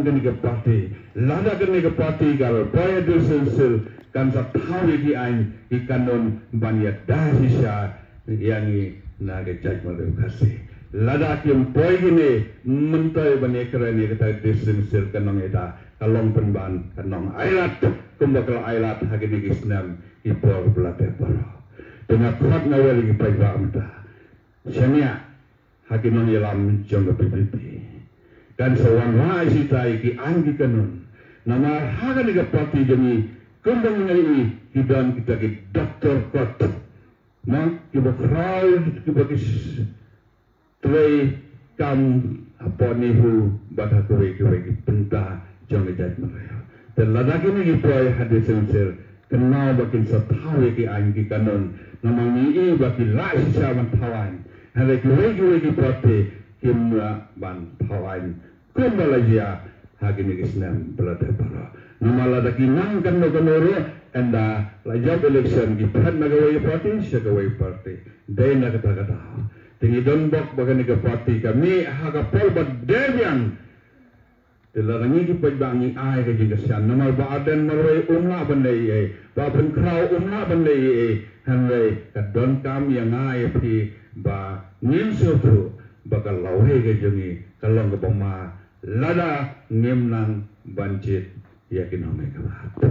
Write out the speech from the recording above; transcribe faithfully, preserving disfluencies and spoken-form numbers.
kane ka party. Lada kane ka party ka la poi ha District Council, kan sa thaw ïa ki aiñ ki kanun ban ïada shisha ïa ngi na ka jaitbynriew Khasi. Lada kim poi kine, mynta ban ïakren ïa kata ka District Council kan nang ïada, ka long pynban, kan nang ailad kumba ka la ailad ha kine ki snem ki por ba la dep baroh. Te nga khot, nga wer ïa ki paidbah mynta, shaniah ha ki nongïalam jong ka VPP. Kan sa wanrah ïa kita ki aiñ ki kanun. Namar ha kane ka party jong ngi, kumba ngi ïohi, ki don kita ki doctor kot, na kiba khraw, kiba ki s- trei kam hapoh NEHU bad ha kawei kawei ki bynta jong ka jaitbynriew. Te lada kine ki poi ha District Council, kynmaw ba kin sa thaw ïa ki aiñ ki kanun. Namar ngi ïohi ba ki lah shisha ban thaw aiñ, hynrei kiwei kiwei ki party kim lah ban thaw aiñ kumba la jia ha kine ki snem ba la dep baroh. Namar lada ki nang kano kano ruh, ynda la jop election, ki phet na kawei party sha kawei party. Dei na kata ka daw, te ngi don bok ba kane ka party ka mih ha ka por ba dei biang. Te lada ngi ki paidbah ngi ai ka jingkyrshan, namar Bah Ardent marwei um lah ban leh ei ei, Bah Pynkhraw um lah ban leh ei ei, hynrei ka donkam ïa nga ïa phi ba ngin sngewthuh ba ka lawei ka jong ngi ka long kaba ma lada ngim nang ban jied ïa ki nongmihkhmat.